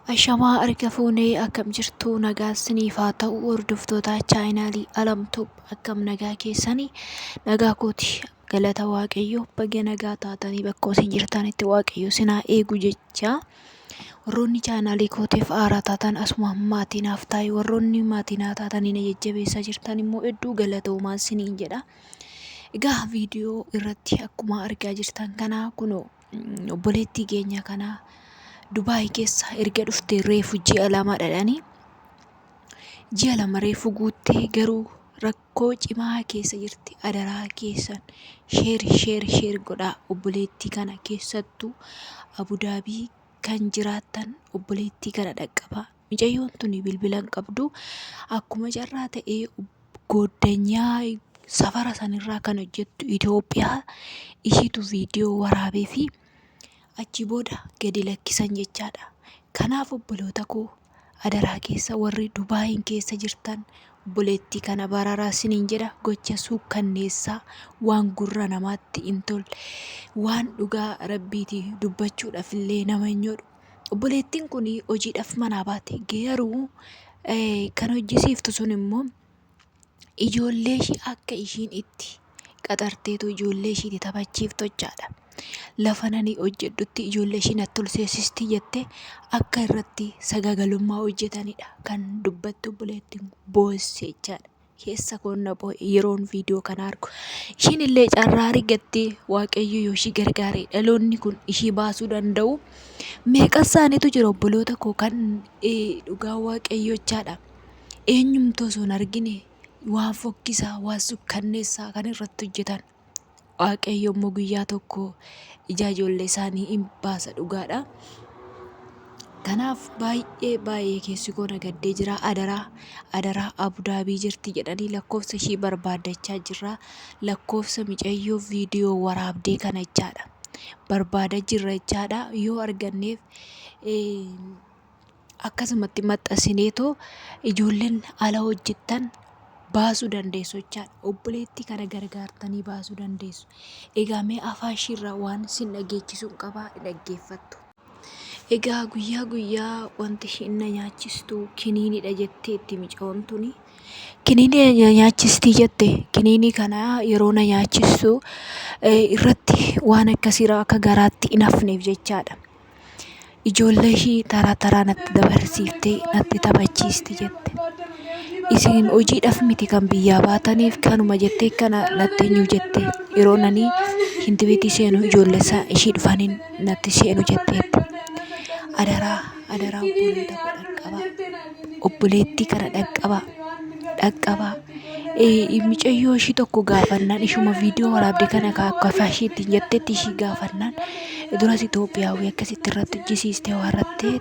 Ashamaa harka fuunee akkam jirtu, nagaa isiniif haa ta'u. Hordoftoota chaayinaalii Alamtoob, akkam nagaa keessanii? Nagaa kooti, galata Waaqayyoo. Baga nagaa taatanii, bakka isin jirtanitti Waaqayyo isin haa eegu jecha. Warroonni chaanaalii kootiif haaraa taatan asuma maatii naaf ta'i. Warroonni maatii naa taatanii na jajjabeessaa jirtan immoo hedduu galatoomaa isiniin jedha. Egaa viidiyoo irratti akkuma argaa jirtan kana, kunoo obboleettii keenya kana Dubaay keessa erga dhuftee reefu ji'a 2 dhadhanii, ji'a 2 reefu guuttee, garuu rakkoo cimaa keessa jirti. Adaraa keessan share, share, share godhaa obboleettii kana. Keessattuu Abudaabii kan jiraattan obboleettii kana dhaqqabaa. Mucayyoon tuni bilbila hin qabdu. Akkuma carraa ta'ee gooddanyaa safara sanirraa kan hojjettu Itoophiyaa ishiitu viidiyoo waraabee fi achi booda gadi lakkisan jechaadha. Kanaaf obboloota koo, adaraa keessa warri Dubaayin keessa jirtan obboleettii kana baraaraa isiniin jedha. Gocha suukkanneessaa, waan gurra namaatti hin tolle, waan dhugaa rabbiitii dubbachuudhaaf illee nama hin godhu. Obboleettiin kun hojiidhaaf manaa baate, garuu kan hojjisiiftu sun immoo ijoollee ishii akka ishiin itti qaxarteetu ijoollee ishiitti taphachiiftu jechaadha. Lafa nani hojjedhutti ijoollee ishii natti ol seesisti jettee akka irratti sagaagalummaa hojjetanidha kan dubbattu obboleettiin, boosse jechaadha. Keessa koon na boo'e yeroon viidiyoo kana argu. Ishiin illee carraa argattee Waaqayyo yoo ishii gargaare dhaloonni kun ishii baasuu danda'u. Meeqa isaaniitu jira obboloota koo kan dhugaa Waaqayyoo jechaadha. Eenyumtuu osoo hin argine waan fokkisaa, waan sukkanneessaa kan irratti hojjetan. Waaqayyo immoo guyyaa tokko ija ijoollee isaanii hin baasa, dhugaadha. Kanaaf baay'ee baay'ee keessi koo na gaddee jira. Adaraa, adaraa, Abudaabii jirti jedhanii lakkoofsa ishii barbaaddachaa jirra. Lakkoofsa micayyoo viidiyoo waraabdee kana jechaadha. Barbaada jirra jechaadha. Yoo arganneef akkasumatti maxxansineetoo ijoolleen ala hojjettan baasuu dandeessu jechaadha. Obboleettii kana gargaartanii baasuu dandeessu. Egaa mee afaan ishiirraa waan isin dhageechisuun qabaa, dhaggeeffattu. Egaa guyyaa guyyaa wanti ishiin na nyaachistu kiniinidha jetteetti micoon tuni. Kiniinii na nyaachistii jette. Kiniinii kana yeroo na nyaachistu irratti waan akkasiirraa akka garaatti hin hafneef jechaadha. Ijoollee ishii taraa taraa natti dabarsiiftee natti taphachiisti jette. Isin hojiidhaaf miti kan biyyaa baataniif kanuma jettee kana natti eenyu jette, yeroo nani shintibeetii seenu ijoollee isaa ishii dhufaniin natti seenu jetteetti. Adaraa, adaraa, obboloota koo dhaqqabaa. Obboleettii kana dhaqqabaa. Dhaqqabaa. Mucayyoo ishii tokko gaafannaan, ishuma viidiyoo waraabde kana akka afaan ishiitti jettetti ishii gaafannaan, duras Itoophiyaawii akkasitti irratti hojjisiiste waan irratti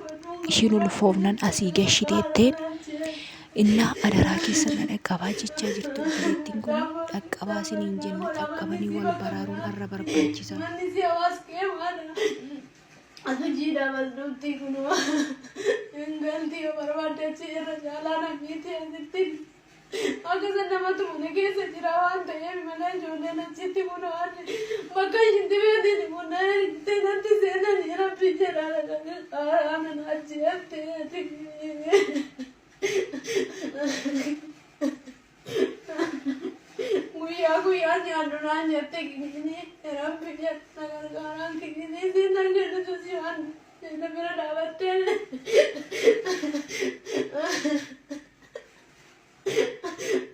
ishiin ulfoofnan asii gashiteetteen innaa adaraa keessa na dhaqqabaa jechaa jirti obboleettiin kun. Dhaqqabaa isiniin jenna, dhaqqabanii wal baraaruun har'a barbaachisaa. Hojiidhaaf as dhufti kunoo hin galti, yoo barbaadde achi irra caalaa namiiti asitti. Akkasa namatu mana keessa jira waan ta'eef mana ijoolleen achitti kunoo bakka ishinti beetiin kunoo itti natti seenanii, rabbi jedhaa dhaqanii nan ajjeefte ati. Guyyaa guyyaa nyaadhu naan jette kiniinii, rabbi jedha na gargaaraan, kiniinii siin nan kennitu si waan na bira dhaabattee.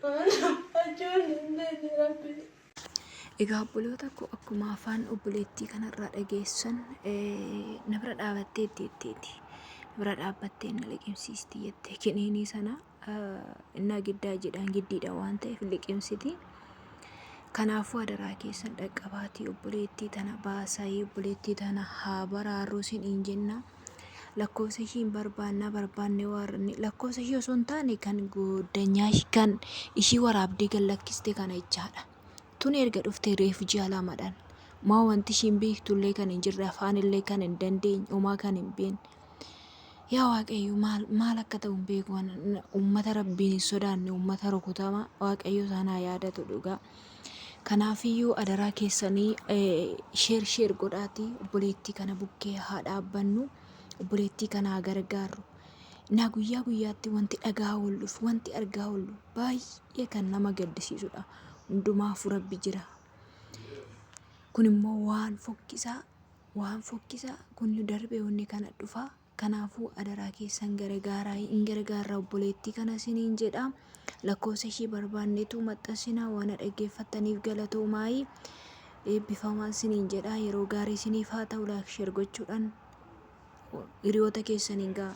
Waan dubbachuu hin dandeenye rabbi. Egaa obboloota koo, akkuma afaan obboleettii kanarraa dhageessan, na bira dhaabatteetti jetteeti. Na bira dhaabbattee na liqimsiisti jette kiniinii sana. Innaa giddaa jedhaan giddiidha waan ta'eef liqimsiti. Kanaafuu adaraa keessan dhaqqabaatii obboleettii tana baasayii, obboleettii tana haa baraarruu isiniin jenna. Lakkoofsa ishii hin barbaannaa, barbaanne waan lakkoofsa ishii osoo hin taane kan goddanyaa ishii kan ishii waraabdee gad lakkiste kana jechaadha. Tuni erga dhuftee reefu ji'a 2dhaan. Maa wanti ishiin beektullee kan hin jirre, afaan illee kan hin dandeenye, homaa kan hin beekne. Yaa Waaqayyo, maal maal akka ta'u hin beeku. Uummata rabbiin hin sodaanne, uummata rukutama, Waaqayyo isaan haa yaadatu dhugaa. Kanaafiyyuu adaraa keessanii share, share godhaatii obboleettii kana bukkee haa dhaabbannu. Obboleettii kana haa gargaarru. Naa guyyaa guyyaatti wanti dhagaa oolluuf wanti argaa oollu baay'ee kan nama gaddisiisudha. Hundumaafuu Rabbi jira. Kun immoo waan fokkisaa waan fokkisaa kun darbee wanni kana dhufa. Kanaafuu adaraa keessan gargaaraa hin gargaarra obboleettii kana isiniin jedha. Lakkoofsa ishii barbaannetu maxxansinaa waan dhaggeeffattaniif galatoomaayii. Eebbifamaa isiniin jedha. Yeroo gaarii isiniif haa ta'u like share gochuudhaan hiriyoota keessaniin ga'a.